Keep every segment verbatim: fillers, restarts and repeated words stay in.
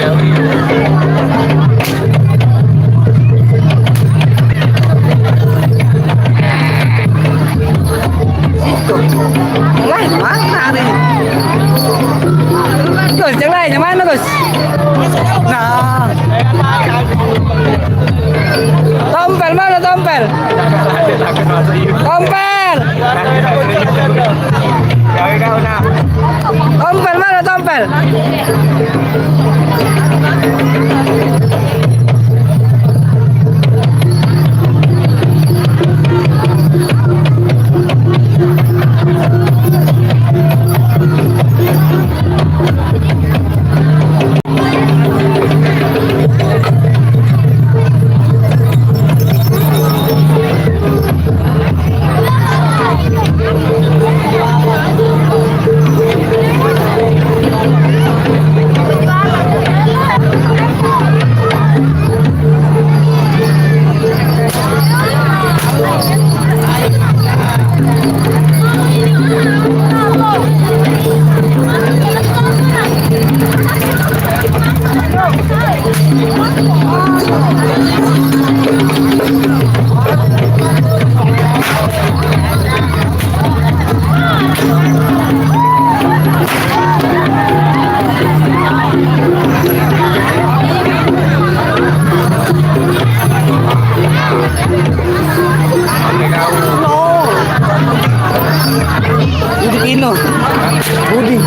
Lain mana hari? Gus, yang lain yang mana, Gus? Nah. Tompel, mana Tompel? Tompel! Tompel, mana Tompel? Budi Pino. Budi.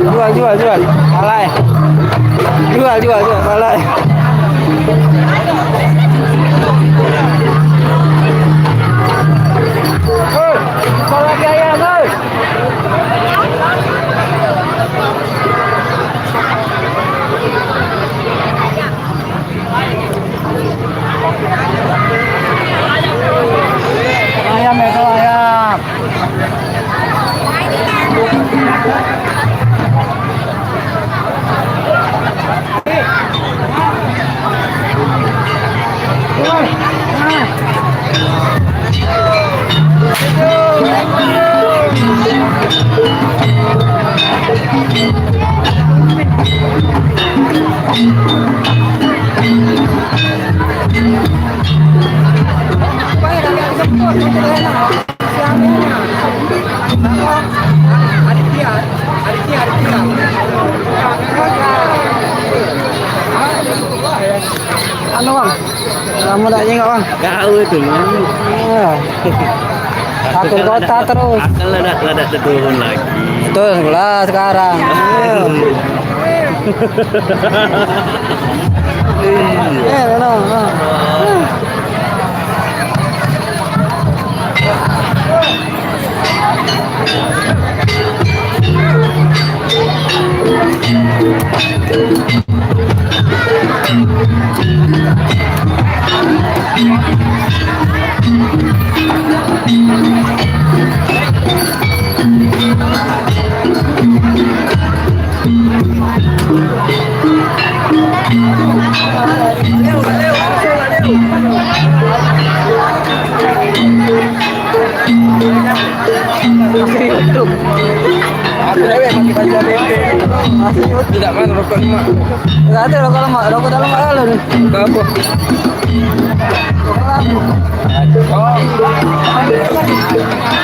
Jual, jual, jual. Alai. Jual, jual, jual. Alai. Hei, jual lagi ayam, hei. Anu, Bang. Lama dak jengok, Bang. Kau tu, Bang. Ah. Satu kota terus. Aku dah, dah, dah turun lagi. Betul lah sekarang. Eh, no, no. Masih YouTube. Aku dewek pakai baju A B P. Masih YouTube. Tidak, mana rokok lemak? Enggak ada rokok lemak, rokok dalam mahal ni. Enggak apa. Rokok lama. Oh.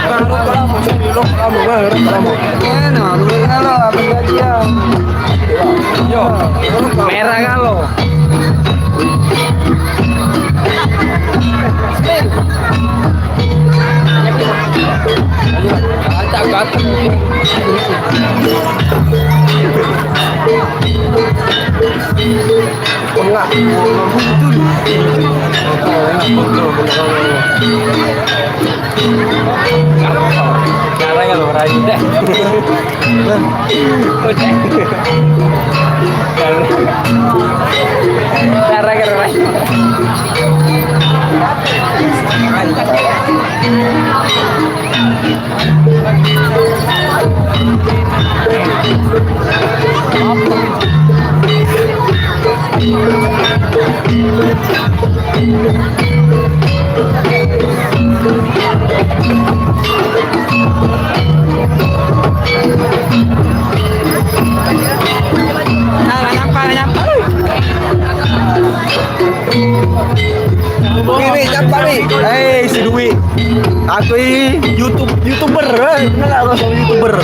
Rokok lama, rokok lama, rokok lama. Enak, lu kenal lo, apa gaji ya? Yo, merah kan lo? Pengak. Cara yang lo rayu deh. Udah. Cara yang lo rayu. Nah, lah nyampai, lah nyampai. Wih, wih, siapa, wih? Eh, si Dwi. Aku ini YouTube, YouTuber, eh. Kenal gak kau sama YouTuber?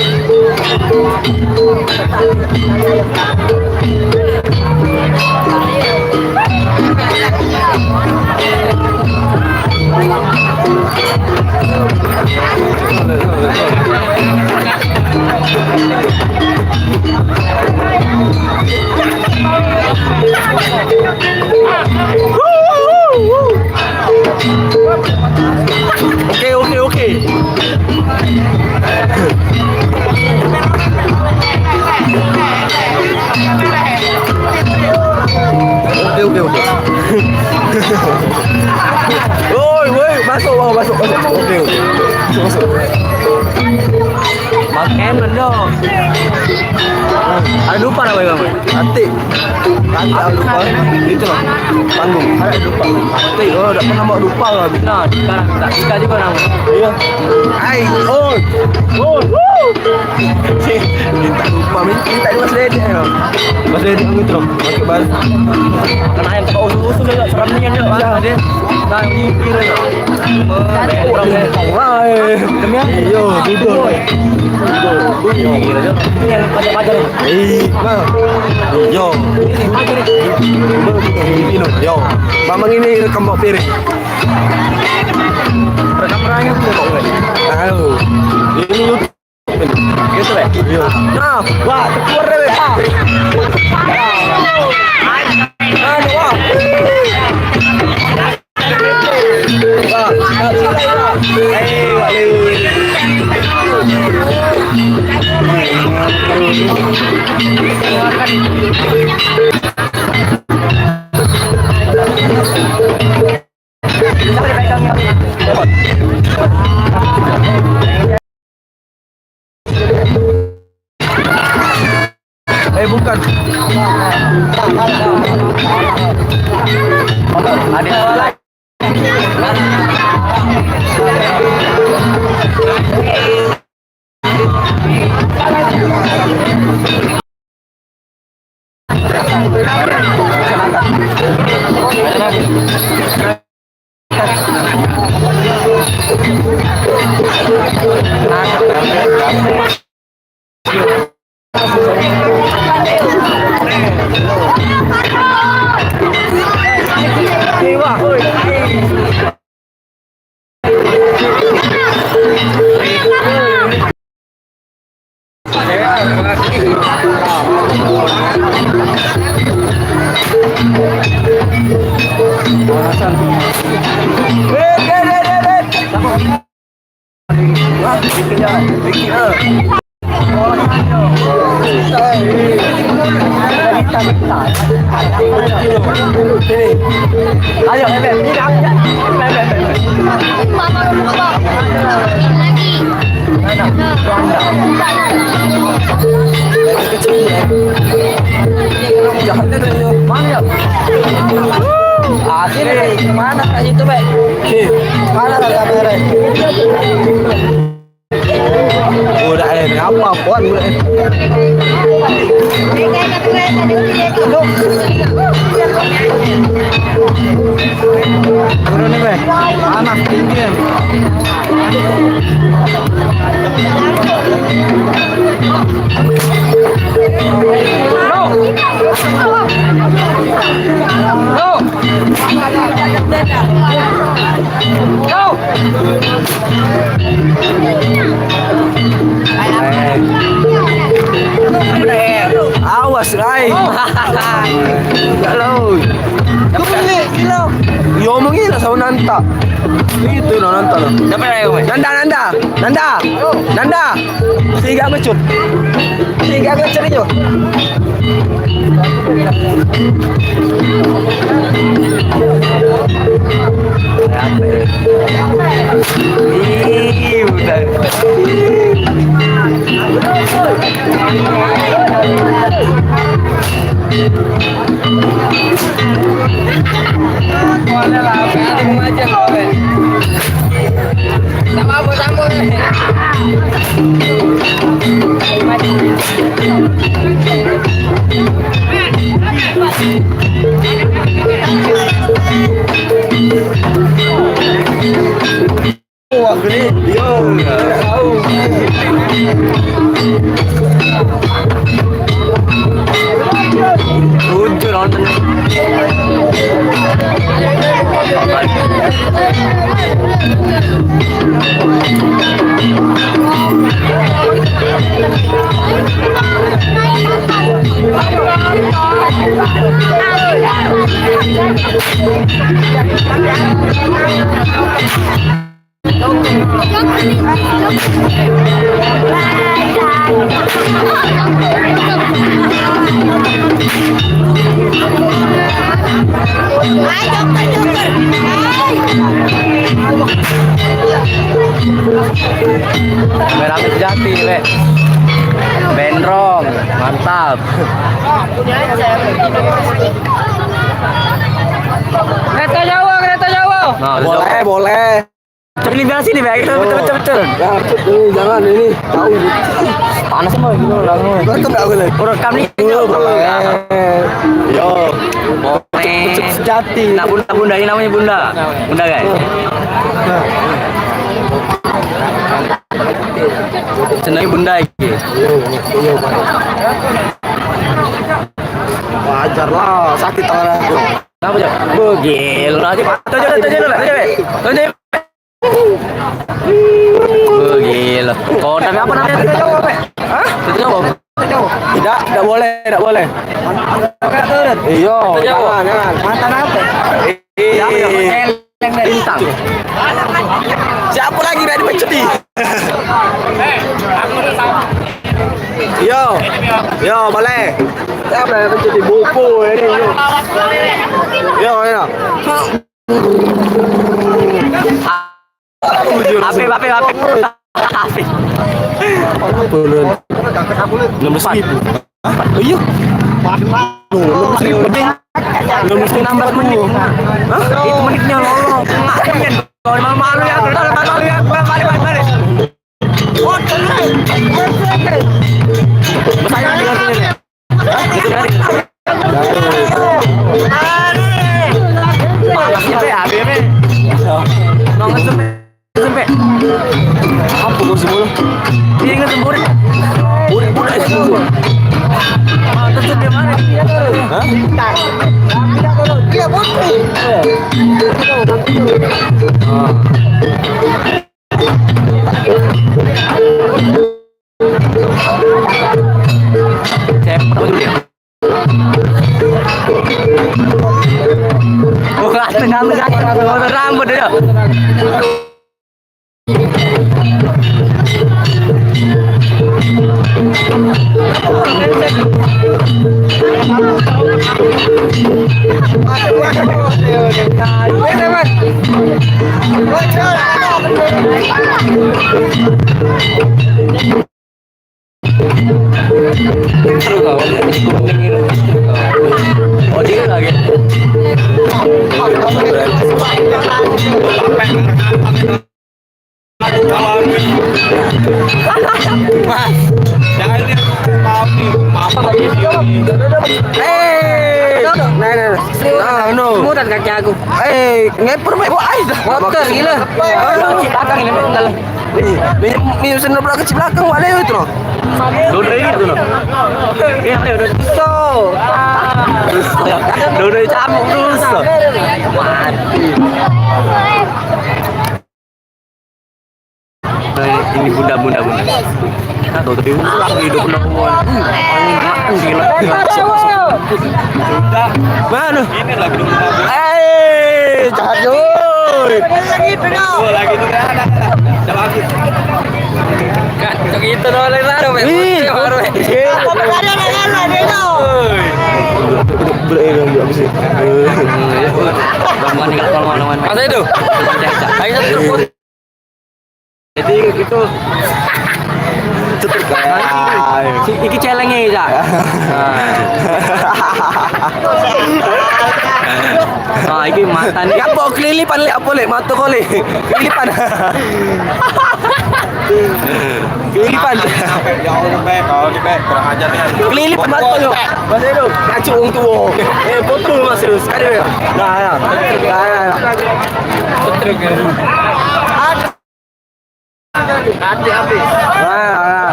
Oke, oke, oke. Oke, oke, oke. Woi, woi, masuk, woi, masuk, masuk. Oke, oke. Masuk, masuk. Makan dong. Ada lupa apa, Bang? Atik. Atik ada lupa. Itu lah. Panggung. Ada lupa. Atik, oh, dak pernah mau lupa lah. Nah, sekarang tak suka juga nama. Iya. Hai, oh. Oh, wuh. Minta lupa, minta, minta di Mas Dede, ya. Mas Dede, kamu itu, pakai bal. Kena yang tak usul-usul, ya, seram ni, ya, Mas Dede. Nah, yang mikir, ya. Wah, eh. Iyo, tidur. Ih, nah. Iyo. Ini, yo. Mamang ini rekam bawa piring. Rekam raya tu, Pak. Tahu. Ini YouTube. Gitu, Pak. Iyo. Nah, wah, keluar deh, Pak. Aduh, wah. Eh, bukan. Ayo, Beb. Beb, Beb, Beb. Jahatnya tuh, mana ya? Asli, mana kayak itu, Beb? Mana kayak kamera? Budak eh, ngapa puan budak eh? Turun ni, Bang. Panas tinggi, Bang. Go! Go! Go! Awas, Rai. Enggak lo. Yo, omongin lah sama Nanta. Itu no Nanta no. Siapa yang Nanta, Nanta. Nanda! Nanda! Tiga ngecut. Tiga ngecut itu. Ih, udah. Wah, gede. Yo, tahu. Lucu nonton. Merah sejati, Lek. Benrong, mantap. Kereta Jawa, kereta Jawa. Nah, boleh, boleh. Cari di sini, Bang. Kita betul, betul, betul. Ya, ini jangan ini. Tahu. Panas semua gitu, Bang. Betul enggak boleh? Rekam nih. Boleh, boleh. Yo. Boleh. Sejati. Nah, bunda, bunda ini namanya bunda. Bunda, guys. Nah. Senangnya bunda iki. Iya, iya, Pak. Wajar lah, sakit tangan aku. Kenapa, Cok? Begil aja. Tonjok, tonjok, tonjok, tonjok. Tonjok. Begil. Kau tapi apa namanya? Tonjok apa? Hah? Tonjok apa? Tidak, tidak boleh, tidak boleh. Iya, jangan, jangan. Mantan apa? Iya. Bintang. Siapa lagi nak dipencet ni? Yo, yo, boleh. Siapa nak pencet ni? Buku ini. Yo, yo. Apip, apip, apip. Apip. Enam belas ribu. Hah? Iya. Enam belas ribu. Enam belas ribu. Hah? Itu menitnya lolo. Malu-malu ya, malu-malu ya. Balik, balik, balik. Bersaing dengan sini. Hah? Itu tadi. Panas ya, Beb, ya, Beb. Nongol sampai, sampai. Apa gua semua? Mas, jangan lihat, maaf nih, maaf. Hei, nah, nah, nah, no. Mutan kaki aku. Hei, ngepur mek buat ai dah. Motor gila. Belakang ini, belakang. Ih, minum, minum sendal belakang, kecil belakang, wak lewat tu, no. Dodre ini tu, no. Iya, iya, udah. So. Dodre camuk terus. Mati. Ini bunda, bunda, bunda. Kita tuh tadi orang hidup lawan. Gila. Mana? Ini lagi. Eh, jahat, cuy. Oh, lagi itu dah, dah, dah. Dah bagus. Kan, begitu doang lah, dah, weh. Ih. Baru, weh. Iya. Apa ada dengan lah, dia tu? Oi. Boleh, boleh, boleh, boleh. Masa itu? Ayo, satu terus. Jadi gitu. Cetek. Si iki celenge, Cak. Nah, iki matane. Ya, apa kelilipan, Lek? Apa, Lek? Mato kau, Lek. Kelilipan. Kelilipan. Ya Allah, Beb, kau ni, Beb, kurang ajar ni. Kelilipan mato, yo. Masih tu. Kacau wong tua. Eh, foto masih tu. Sekali, Beb. Nah, ya. Nah, ya, ya. Betul ke? Mati habis. Ah, ah.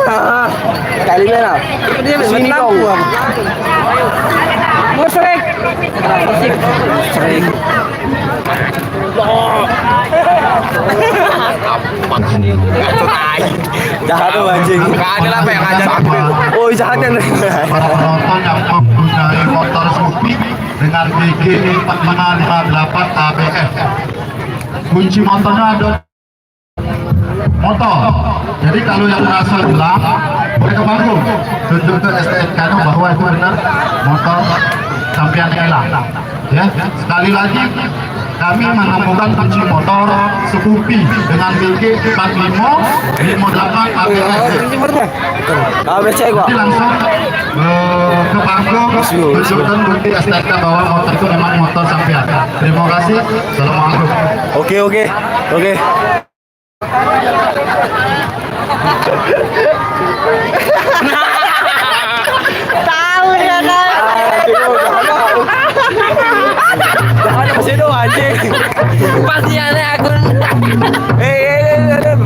Ah. Kali ni lah. Sini kau. Musrik. Musrik. Musrik. Jahat tu anjing. Enggak ada lah, Bang, yang ngajar aku. Oh, jahat kan. Para penonton yang mempunyai motor Scoopy dengan G G empat lima lima delapan A B S. Kunci motornya ada motor. Jadi kalau yang merasa hilang, boleh ke panggung. Tunjuk ke S T N K bahwa itu benar motor sampean yang hilang. Ya, sekali lagi kami menemukan kunci motor Scoopy dengan B G empat lima lima delapan A B S. Ah, becek gua. Jadi langsung eh, ke panggung, tunjukkan bukti S T N K bahwa motor itu memang motor sampean. Terima kasih. Assalamualaikum. Oke, oke. Oke. Tahu dia kan? Jangan masih doang, anjing. Pasti ada akun. Eh, eh, eh, eh.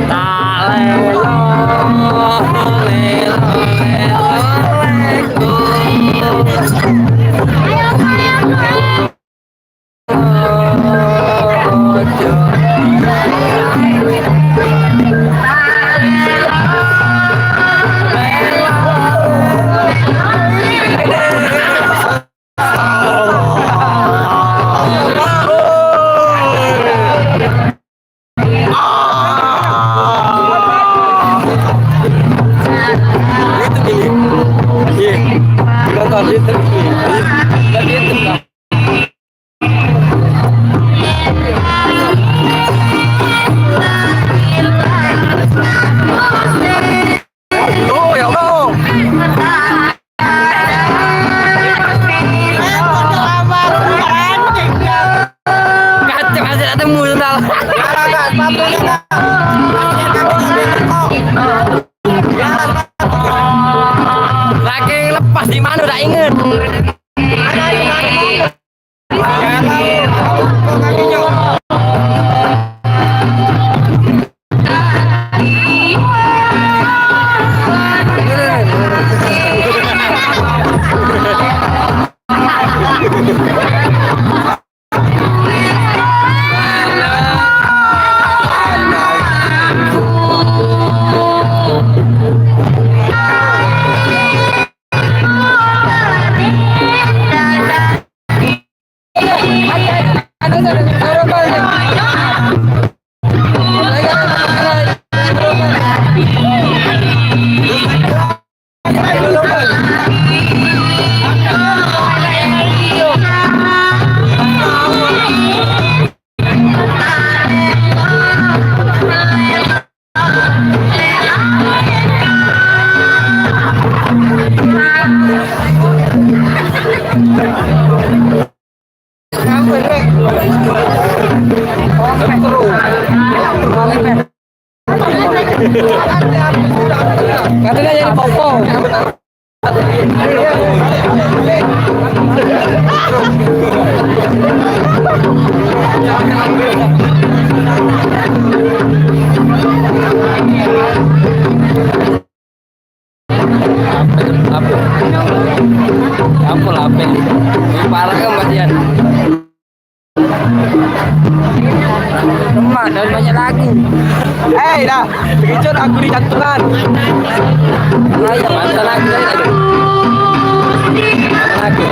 Tak lelo, lelo, lelo, lelo. Oh, ya Allah. Kacau, masih tak temu sendal. Lagi lepas di mana, tak inget. Katanya jadi popo. Apa? Apa? Apa lah, apa? Parah kan, Mbak Dian? Lemak dan banyak lagu. Hei, dah. Terkejut aku di jantungan. Ayo, mantan aku tadi. Mantan aku.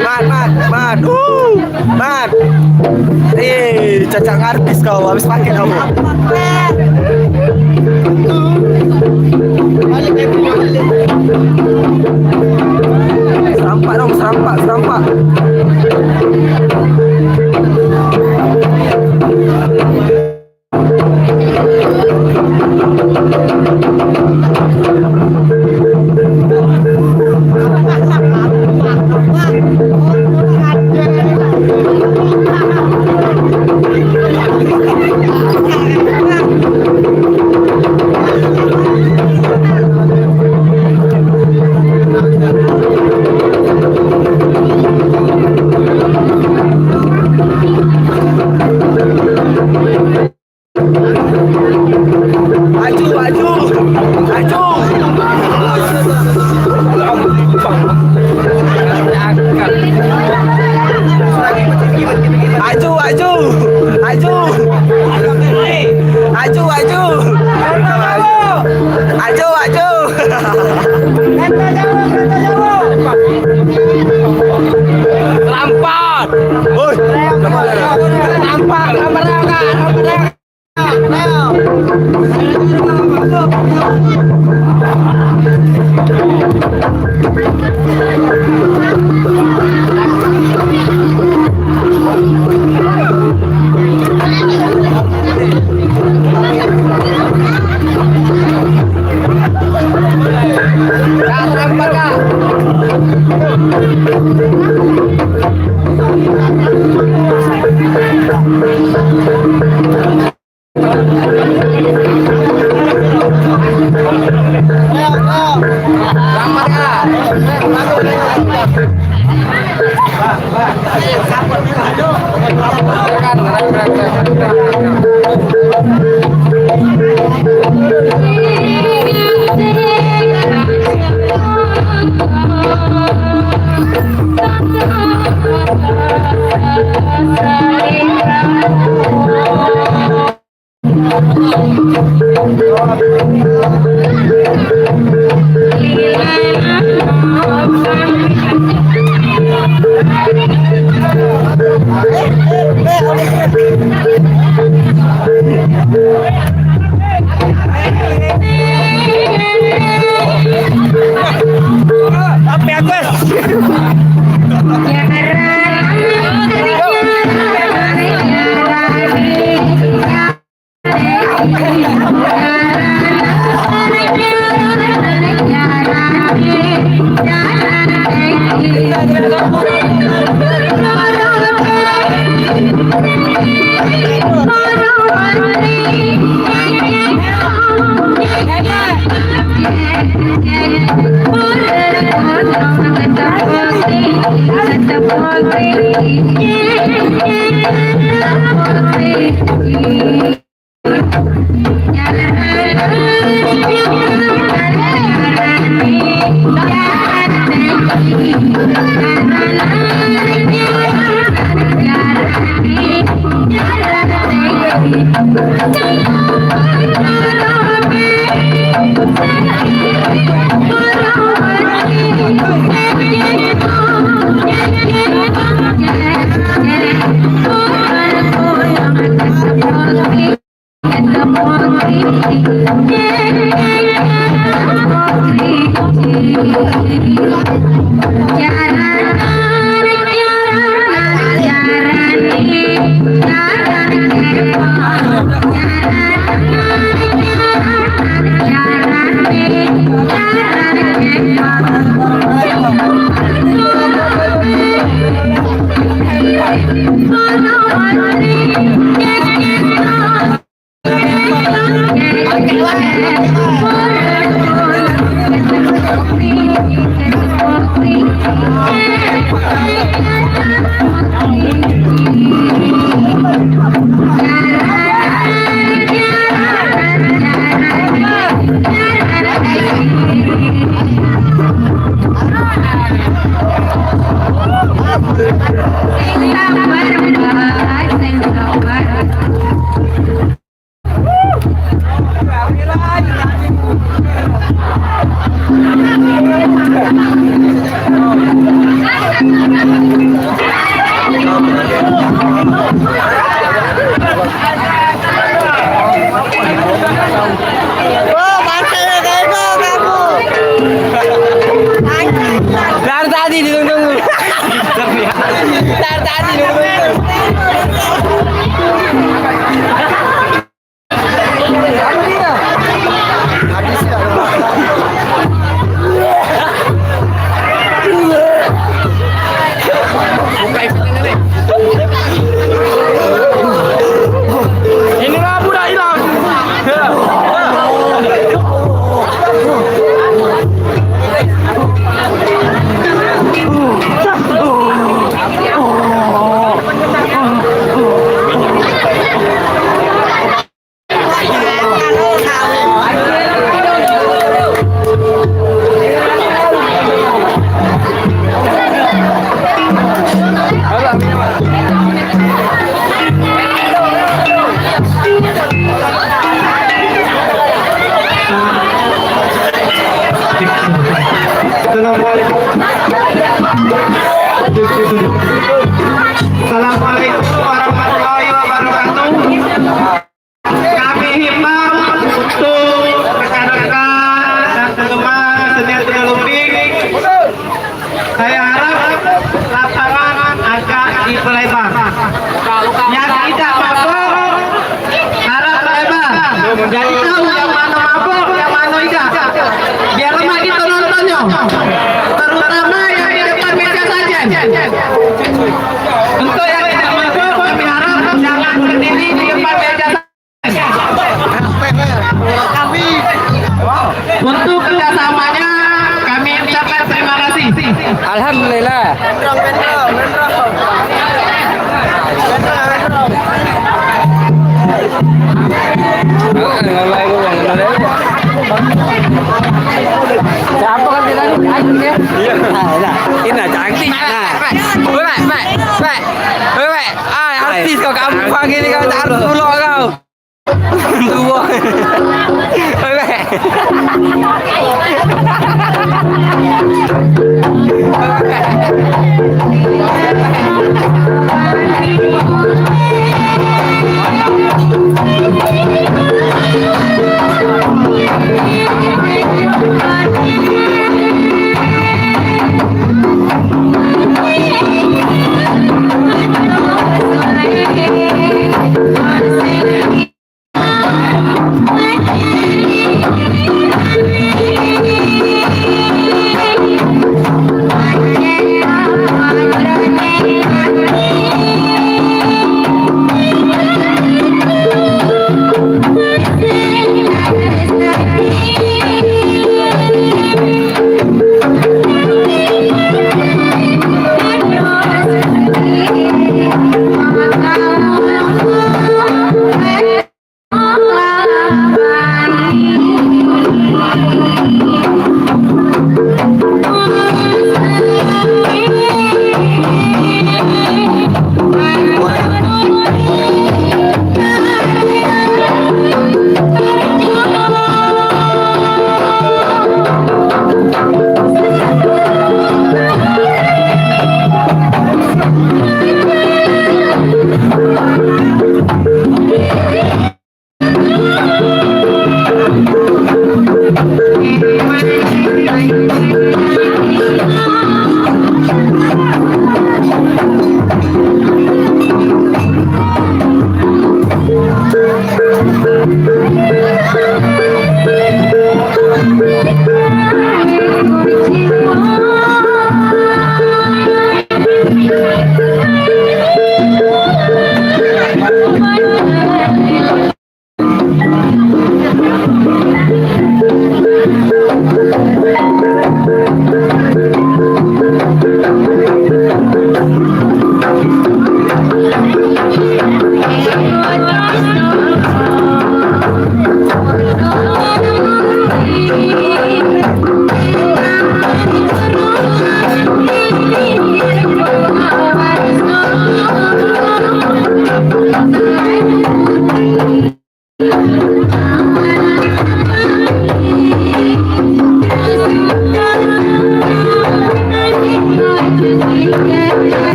Mat, mat, mat. Uh, mat. Eh, cacak ngartis kau, habis pakai kau. Serampak dong, serampak, serampak. Aju, aju, aju. Aju, aju, aju. Aju, aju. Aju, aju. Lampat. Woi. Lampat, lampat, lampat, lampat. Dari tadi ditunggu. Dari tadi ditunggu. Inilah budak hilang. Assalamualaikum. Assalamualaikum warahmatullahi wabarakatuh. Kami himbau untuk rekan-rekan dan penggemar kesenian Tegalumping, saya harap lapangan agak diperlebar. Yang tidak mabuk, harap lebar. Jadi tahu yang mana mabuk, yang mana tidak. Biar lemak kita nontonnya. Terutama yang di depan meja sajen. Untuk yang tidak mabuk, kami harap jangan berdiri di depan meja sajen. Untuk kerjasamanya, kami ucapkan terima kasih. Alhamdulillah. Siapa kan kita ni? Aduh, dia. Iya. Nah, nah. Ini cantik. Nah. Weh, weh, weh. Weh, weh. Ah, artis kau, kamu panggil ni kau tak artis pula kau. Tua. Weh, weh.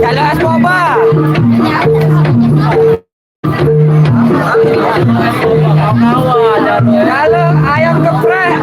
Jalur es boba. Jalur ayam geprek.